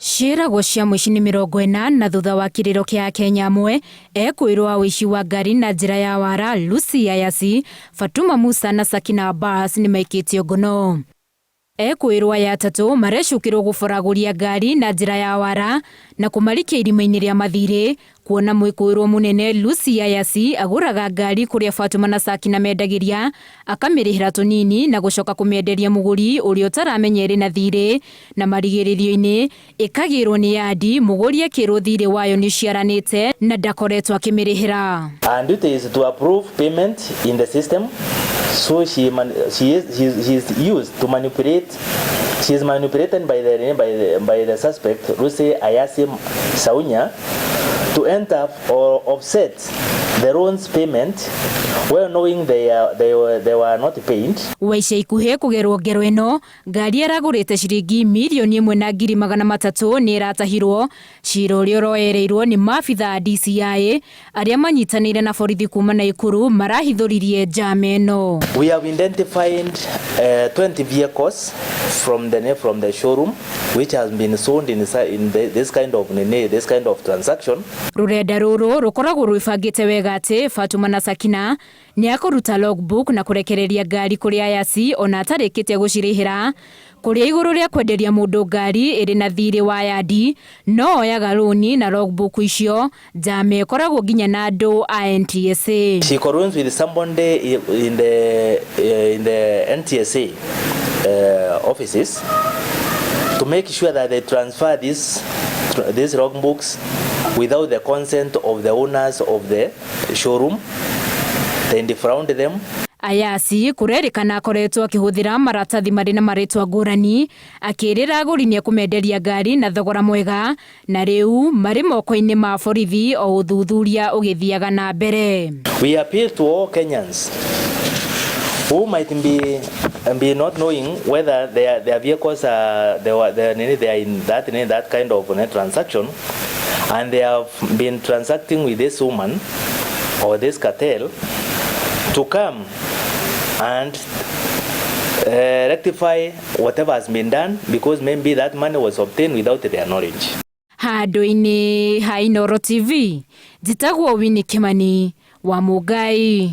Ciĩragwo cia mũici nĩ 40 na thutha wa kĩrĩro kĩa Akenya amwe ekũĩrwo a ũici wa ngari na njĩra ya wara Lucy Ayasi, Fatuma Musa na Sakina Abbas nĩmaikĩtio ngono. Ekũĩrwo aya atatũ marecukĩrwo gũboragũria ngari na njĩra ya wara na kũmarikia irima-inĩ rĩa mathirĩ kuona mwĩkũĩrwo mũnene Lucy Ayasi agũraga ngari kũrĩa Fatuma na Sakina mendagĩria akamĩrĩhĩra tũnini na gũcoka kũmĩenderia mũgũri ũrĩa ũtaramenya ĩrĩ na thirĩ na marigĩrĩrio-inĩ ĩkagĩrwo nĩ yandi mũgũri akĩrwo thirĩ wayo nĩũciaranĩte na ndakoretwo akĩmĩrĩhĩra. Her duty is to approve payment in the system so she, man, she, is, she, is, she is used to manipulate she is manipulated by the suspect Lucy Ayasi Saunya to enter or offset the loans payment well knowing they were not paid. Wa ica ikuhĩ kũgerwo ngero ĩno ngari aragũrĩte ciringi 1,300,000 nĩ ĩratahirwo. Cira ũrĩa ũroereirwo nĩ maabitha a DCI arĩa manyitanĩire na borithi kuma Naikuru marahithũririe njama ĩno. We have identified 20 vehicles from the showroom which has been sold in this kind of nini, this kind of transaction. Rũrenda rũrũ rũkoragwo rwĩbangĩte wega atĩ Fatuma na Sakina nĩ akũruta logbook na kũrekereria ngari kũrĩ Ayasi ona atarĩkĩtie gũcirĩhĩra kũrĩa igũrũ rĩa kwenderia mũndũ ngari ĩrĩ na thirĩ wa yandi no oyaga rũni na logbook icio. Njama ĩkoragwo nginya na andũ a NTSA. She colludes with somebody in the NTSA offices to make sure that they transfer these logbooks without the consent of the owners of the showroom. They defraud them. Ayasi kũrerĩkana akoretwo akĩhũthĩra maratathi marĩ na marĩtwa ngũrani akĩrĩra agũri nĩ ekũmenderia ngari na thogora mwega na rĩu marĩ moko-inĩ ma borithi o ũthuthuria ũgĩthiaga na mbere. We appeal to all Kenyans who might be not knowing whether their vehicles are they were they are in that kind of transaction and they have been transacting with this woman or this cartel to come and rectify whatever has been done, because maybe that money was obtained without their knowledge. Handũ-inĩ ha Inooro TV, njĩtagwo Winnie Kimani wa Mũngai.